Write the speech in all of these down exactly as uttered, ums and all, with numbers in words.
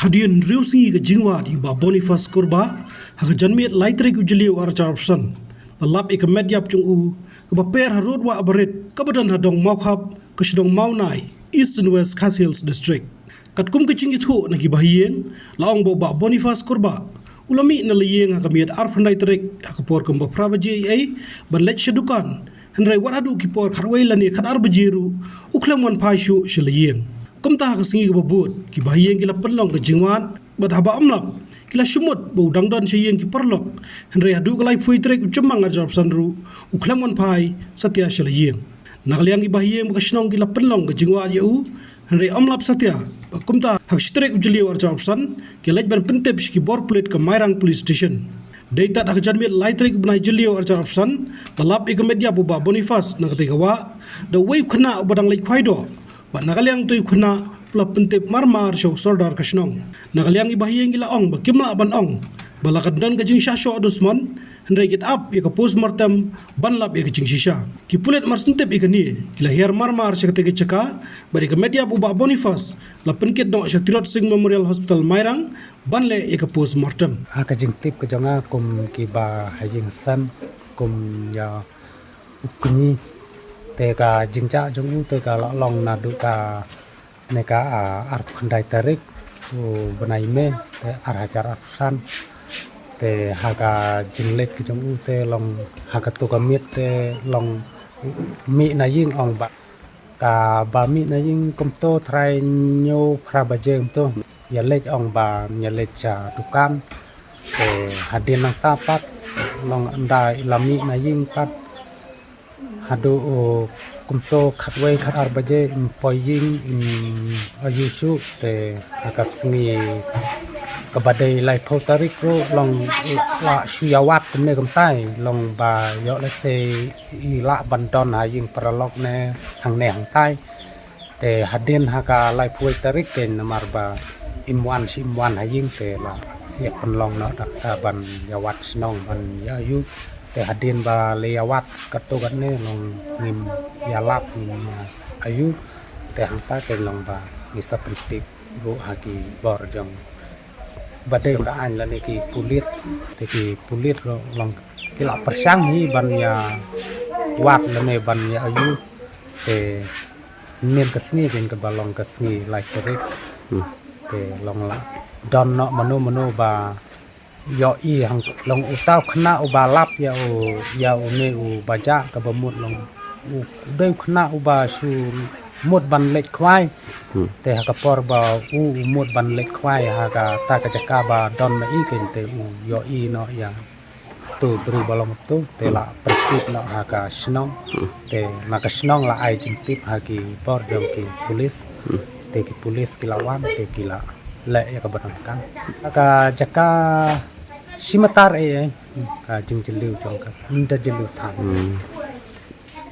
Hadien hynriew sngi ka jingwad ïa u Bah Boniface Kurbah, ha ka janmiet lai tarik u Jylliew arhajar arphew san, la lap ïa ka met ïap jong u, kaba per ha rud wah barit, kaba don ha dong Mawkhap, ka shnong Mawnai, East and West Khasi Hills District. Katkum ka jingïathuh na ki bahaïing, la ong ba u Bah Boniface Kurbah u la mih na la ïing ha ka miet arphew khyndai tarik, ha ka por kumba phra baje eiei, ban leit sha dukan. Hynrei wat haduh ki por khatwei lane khatar baje ruh, u khlem wan phai shuh sha la ïing. Kumta ha ka sngi kaba bud, ki bahaïing ki la pynlong ka jingwad, bad haba ym lap, ki la shu mut ba u dang don sha ïing ki paralok. Hynrei haduh ka laiphew tarik u Jymmang arhajar arphew san ruh, u khlem wan phai satia sha la ïing. Na ka liang ki bahaïing bad ka shnong ki la pynlong ka jingwad ïa u, hynrei ym lap satia. Bad kumta ha ka shi tarik u Jylliew arhajar arphew san, ki leit ban pyntip sha ki bor pulit ka Mairang Police Station. Dei tad ha ka janmiet lai tarik u bnai Jylliew arhajar arphew san, la lap ïa ka met ïap u Bah Boniface na katei ka wah da uwei u khynnah uba dang leit khwai doh. Bad na ka liang utei u khynnah u la pyntip marmar sha u sordar ka shnong. Na ka liang ki bahaïing ki la ong ba kim lah ban ong ba la kan don ka jingshah shoh dusmon, hynrei ki ap ïa ka postmortem ban lap ïa ka jingshisha. Ki pulit mar shu tip ïa kane, ki la hiar marmar sha katei ka jaka, bad ïa ka met ïap u Bah Boniface la pynkit noh sha Tirot Sing Memorial Hospital Mairang ban leh ïa ka postmortem. Ha ka jingtip ka jong nga kum ki bahaïing sem, kum ïa u kñi, te ka jingjia jong u te ka la long naduh kane ka, ah, arphew khyndai tarik u bnai May, te arhajar arphew san. Te ha ka jingleit ka jong u te long ha kato ka miet te long mih na ïing ong ba. Kaba mih na ïing kumto trai hynñiew phra baje kumto. Ïa leit ong ba ïa leit sha dukan. Te hadien nangta pat long ynda i la mih na ïing pat. Haduh, uh, kumto khatwei khatar baje im poi ïing im ayu shuh te ha ka sngi kaba dei laiphew tarik ruh long la shu ïa wad kumne kumtai long ba ïoh lehse i lah ban don ha ïing paralok ne hangne hangtai. Te hadien ha ka laiphew tarik te namar ba im wan shi im wan ha ïing te la ïa pynlong noh da kata ban ïa wad shnong ban ïa ayu. Te hadien ba la ïa wad katto katne long ngim ïa lap ngim ïa ayu. Te hangta te long ba ngi sa pyntip ruh ha ki bor jong ba dei ka aiñ lane ki pulit. Te ki pulit ruh long ki la pyrshang hi ban ïa wad lane ban ïa ayu. Te mynnin ka sngi dei kaba long ka sngi lai tarik. Hmm. Te long la don noh mano mano ba ïohi hang long uta u khynnah uba lap ïa u, ïa une uba jah kaba mut long u dei u khynnah uba shu mut ban leit khwai. Hmm. Te ha ka por ba u, u mut ban leit khwai ha kata ka jaka ba don na i kein te u ïohi noh ïa tu briew ba long tu te la pyntip noh ha ka shnong. Hmm. Te na ka shnong la ai jingtip ha ki bor jong ki pulit. Hmm. Te ki pulit ki la wan te ki la leh ïa kaba donkam. Ha ka jaka shi matar ei ei ka jingjylliew jong ka, ynda jylliew than. Hmm.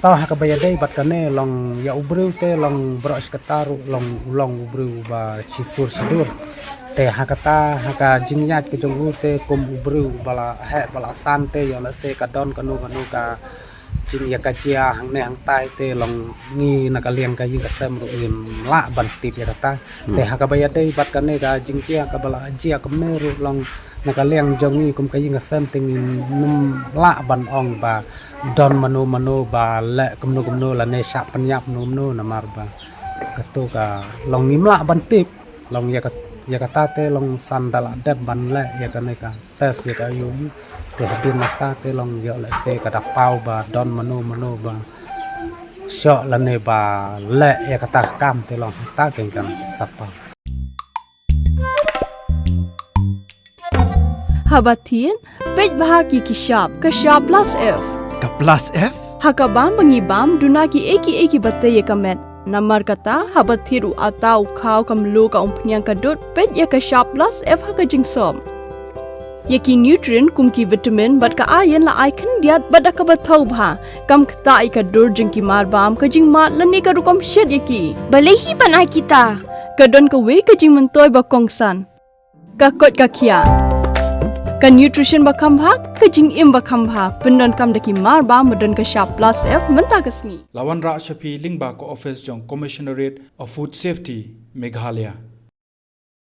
Tau ha kaba ïadei bad kane long ïa u briew te long baroh shi katta ruh long u long u briew uba shisur shidur. Te ha kata ha ka jingïaid ka jong u te kum u briew uba la heh ba la san te ïoh lehse ka don kano kano ka jingïakajia hangne hangtai te long ngi na ka liang ka ïing ka sem ruh ngim lah ban tip ïa kata. Hmm. Te ha kaba ïadei bad kane ka jingjia kaba la jia kumne ruh long na ka liang jong ngi kum ka ïing ka sem te ngim lah ban ong ba don mano mano ba leh kumno kumno lane shah pynïap mano mano namar ba kato ka long ngim lah ban tip long ïa ka, ïa kata te long san da la dep ban leh ïa kane ka test ïa ka ayu. Te hadien nangta te long ïoh lehse ka da paw ba don mano mano ba shoh lane ba leh ïa kata ka kam te long hangta kein kan sa paw. Haba thied, peit bha ki ki shap, ka shap plus F. Ka plus F? Ha ka bam ba ngi bam, duna ki ei ki ei kiba tei ïa ka met. Namar kata, haba thied u atta u khaw ka mluh ka umphniang ka dud, peit ïa ka shap plus F ha ka jingsop. Ïa ki nutrient kum ki vitamin bad ka iron la ai khyndiat bad da kaba thaw bha. Kam ktah ïa ka dur jong ki marbam, ka jingmad lane ka rukom shet ïa ki. Balei hi ban ai kita? Ka don kawei ka jingmyntoi ba kongsan. Ka koit ka khiah. Ka nutrition ba kham bha, ka jingim ba kham bha. Pyndonkam da ki marbam ba don ka shap plus F mynta ka sngi. La wanrah sha phi lyngba ka office jong Commissionerate of Food Safety, Meghalaya.